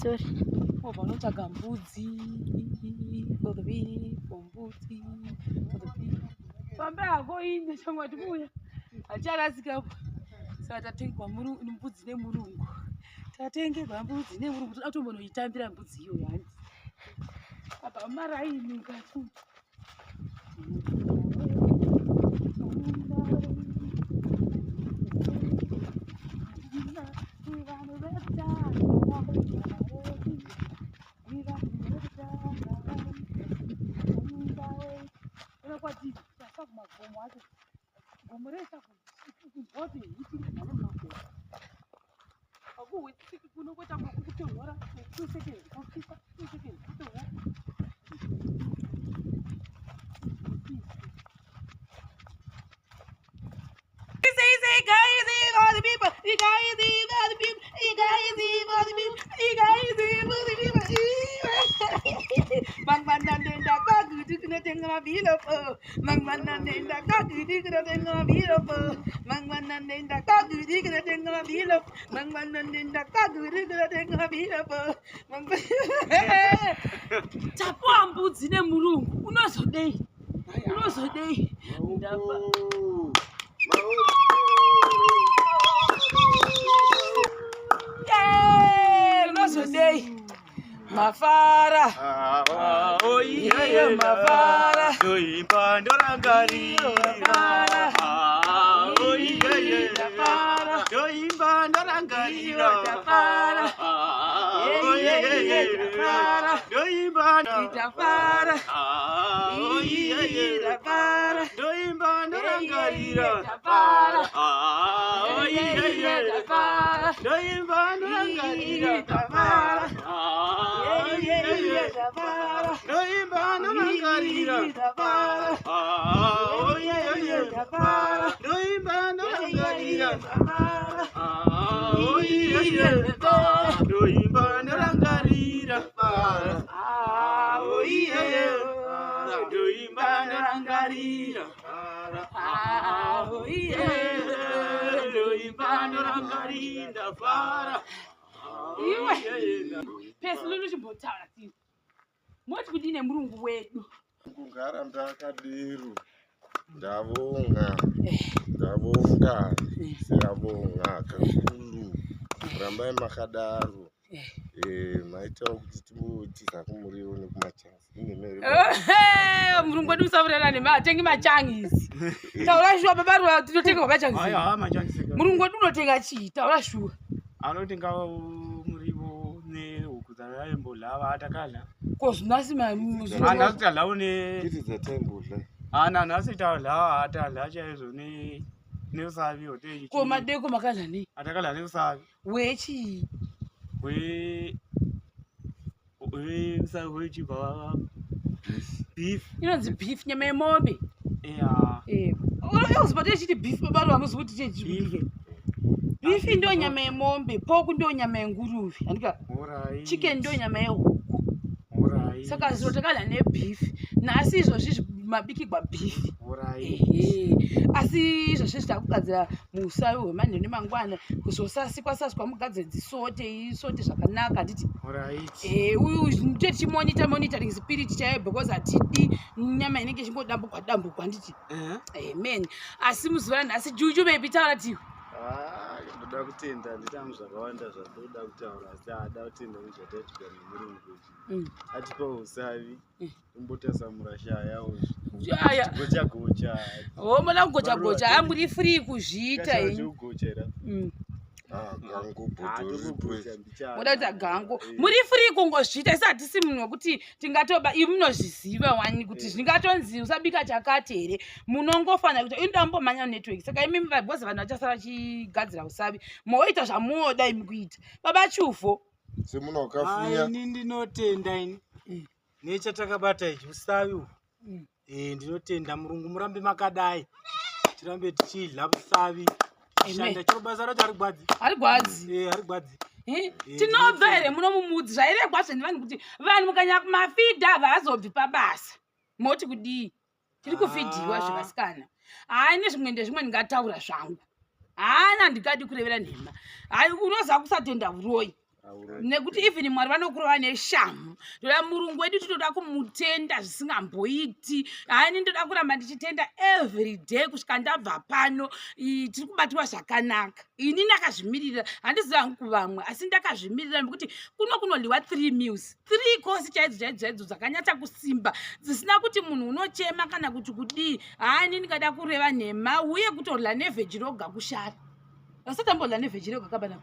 Sorry. Wobva unotsvaga mbudzi for the people, mbudzi for the people. Fambe hako inde shamwari kuuya. Hacharasikapo. Saka tatengwa mbudzi nemurungu. Tatengerwa mbudzi nemurungu toda kutombonoitambira mbudzi iyoyo hanzi. Apa maraini mukati. Mangwana ndoenda kwagutu kunotenga mabhiropo mangwana ndoenda kwagutu kunotenga mabhiropo mangwana ndoenda kwagutu kunotenga mabhiropo mangwana ndoenda kwagutu kunotenga mabhiropo tapuwa mbudzi nemurungu unozodei unozodei ndapa unozodei mafara iye mafara ndoimba ndorangarira ndoimba ndorangarira ndoimba tafara tafara ndoimba ndorangarira tafara tafara ndoimba ndorangarira tafara tafara ndoimba ndorangarira tafara tafara ndoimba ndorangarira tafara ndoimba ndorangarira ndoimba ndorangarira ndoimba ndorangarira ndafara Iwe. Pesi lulu chimbotaura tini. Moti kudii nemurungu wedu? Kugara ndakadero. Ndavonga. Ndavonga. Siyabonga kakhulu. Rambai makadaro. Eh, maitawo kuti timbotiza kumuriwo nekumachansi. Ine Murungu wedu usavurana nema atengi machangisi. Taura shuwa baba ruwa tinotenga machangisi. Aya machangisika. Murungu wedu unotenga chii? Taura shuwa. Anotenga muriwo nehuku dzavaimbolava atakadla. Ko zvinasi ma Anhasi tadlawo ne Nditi dzataimbodla. ana nhasi tadla atadla chaizvo ne neusavi hote. Ko madeko makadla nei? Atakadla neusavi. Wechii? We we usavi wechibva beef. Inonzi beef nyama yemombe. Yeah. Eh. Uzibata chiti beef baba ruwa muzi kuti chechi. Beef ndo nyama yemombe, pork ndo nyama yenguruve. Andika Alright. chicken ndo nyama yehuku. Alright. Saka zuro takadya nebeef. Nhasi izvozvi mabikirwa beef. Alright. Ehe. Asi izvozvi takugadzira musavi hwemanheru nemangwana kuzosasikwa sasikwa mugadzire dzisote isote zvakanaka handiti Alright. Eh, uyu tichimonita monitoring spirit chaiyo because hatidi nyama inenge ichingodambukwa dambukwa handiti Eh. amen asi muzuva ranhasi juju baby taura tiwe Ah, ndoda kutenda nditamu zvakawanda zvandoda kutaura asi ada kutenda nezvataitika nemurungu kuti atipa usavi tombotasamura shaya aya gocha gocha homoda kugocha gocha aya muri free kuzviita henyu chekugochera Ah, gango bhodho ripo. moda kuita gango muri free kungozviita isi hatisi munhu wekuti tingatoba imi munozviziva wani kuti zvingatonzi usabika chakati here munongofanira kuita inoda mbomhanya network saka imi because vanhu vachasara vachigadzira usavi moita zvamunoda imi kuita baba chuvho Semunhu wakafunya. Ini ndinotenda ini nechatakabata ichi usavi uhu. Eh, ndinotenda murungu murambe makadai tirambe tichidla usavi tichishanda chero basa racho harigwadzi harigwadzi Eh, harigwadzi Eh, tinobva here muno mumudzi zvairegwa zve nevanhu kuti vanhu mukanya kumafidha havazobvi pabasa moti kudii tiri kufidhiwa Ah. zvevasikana hayi nezvimwe ndezvimwe ndingataura zvangu haana ndingadi kurevera nhema hayi unoziva kusatenda uroyi Nekuti even Mwari vanokurova neshamhu. Ndoda murungu wedu, tinoda kumutenda zvisingamboiti. Hani ndoda kuramba ndichitenda every day kusvika ndabva pano. Tiri kubatwa zvakanaka. Ini ndakazvimirira, handizivi hangu kuvamwe, asi ndakazvimirira nekuti kuno kunoliwa 3 meals, 3 course chaidzo chaidzo chaidzo dzakanyatsa kusimba, dzisina kuti munhu unochema kana kuti kudii. Hani ndingada kureva nhema, uye kutorya nevheji roga kushara. Vasati ambodya nevheji roga kabana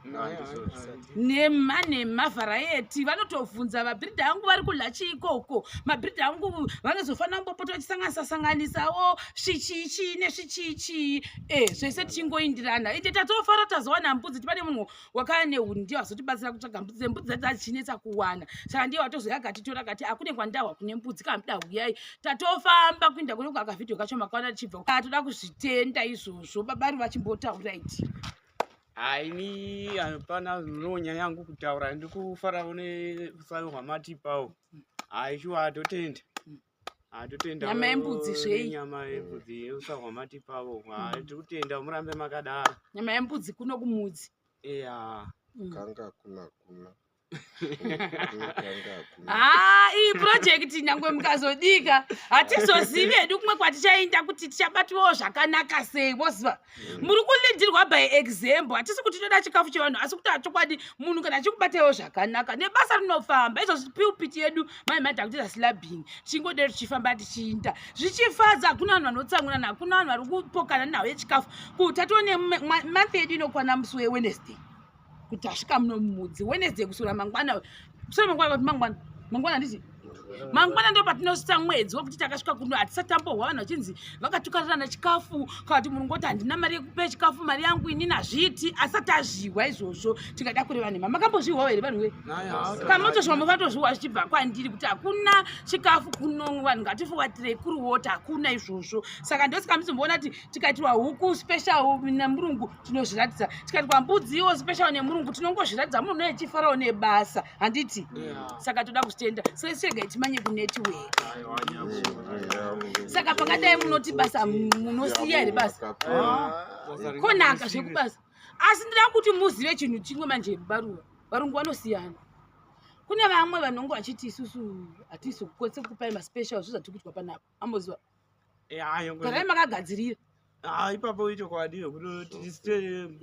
nhema nhema variety. Vanotovhunza mabhiridha angu vari kudya chiikoko. Mabhiridha angu vanozofanira kumbopota vachisanganisa sanganisawo svichichi nesvichichi, zvese tichingoindirana. Ende tatofara tazowana mbudzi. Tipane munhu wakaya nehuni, ndiye wazotibatsira kutsvaga mbudzi. Mbudzi dzacho dzichinetsa kuwana, saka ndiye watozoya akatitora akati akune kwandahwa kune mbudzi, kamuda huyai. Tatofamba kuinda kune kwakavhidhio kacho makaona tichibva. Toda kuzvitenda izvozvo. Babari vachimbotaura iti. Haini hapana zvinonyanya yangu kutaura. Ndiri kufarawo neusavi hwamatipawo. Hai, shuwa totenda, hatotenda. Nyama yembudzi zvei? Nyama yembudzi yeusavi hwamatipawo. Hai, tiri kutenda, murambe makadaro. Nyama yembudzi kuno kumudzi. Eya. Kanga kuna kuna kanga kuna. Ha, iyi project nyangwe mukazodika, hatizozivi hedu kumwe kwatichaenda kuti tichabatiwawo zvakanaka sei. Voziva muri kulindirwa by example. Hatisi kuti toda chikafu chevanhu, asi kuti chokwadi munhu kana achikubataiwo zvakanaka nebasa rinofamba. Izvozvi pulpit yedu mai madha kutoita slabbing, tichingodero tichifamba tichiinda zvichifadza. Hakuna vanhu vanotsamwirana, hakuna vanhu vari kupokana nhau yechikafu. Kuti tatione month yedu inokwana musi weWednesday kuti tasvika muno mumudzi Wednesday kusura mangwana, kusura mangwana, kuti mangwana, mangwana, handiti mangwana ndo patinosvitsa mwedzi wekuti takasvika kuno. Hatisati tambohwa vanhu vachinzi vakatukarirana chikafu, kana kuti munhu ngoti handina mari yekupe chikafu, mari yangu inini hazviiti. Asati azvihwa izvozvo. Tingada kureva nhema. Makambozvihwawo here vanhu we? Kamotozviwa, mufatozvihwa zvichibva kwandiri kuti hakuna chikafu kuno, vanhu ngatifuwatirei kuruwota. Hakuna izvozvo. Saka ndosaka muzomboona kuti tikaitirwa huku special nemurungu tinozviratidza, tikaitirwa mbudziwo special nemurungu tinongozviratidza. Munhu echifarawo nebasa, handiti? Saka toda kuzvitenda. Sesega timanye kunetwork. Saka pakadai munoti basa munosiya here basa? Konaka zvekubasa, asi ndida kuti muzive chinhu chimwe manje. Baruva, varungu vanosiyana. Kune vamwe vanonge vachiti isusu hatisi kukwanisa kukupai maspecial zvo zvatiri kuitwa panapa. Amboziva, garai makagadzirira. Ipapo ichokwadi yokuti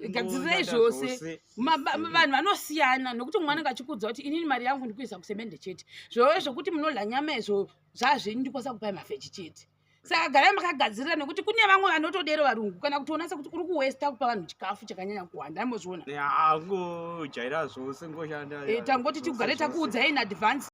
Gadzirai zvose. Vanhu vanosiyana nokuti mumwe anenge achikuudza kuti inini mari yangu ndikuisa kusemende chete, zvove zvokuti munodya nyama izvo zvazvenyu, ndikwanisa kupai mavheji chete. Saka garai makagadzirira nekuti kune vamwe vanotodero varungu kana kutoona sekuti uri kuwesta kupa vanhu chikafu chakanyanya kuwanda. Ambozviona? Ngojaira zvose, ngoshanda. Tangoti tigare takuudzai in advance.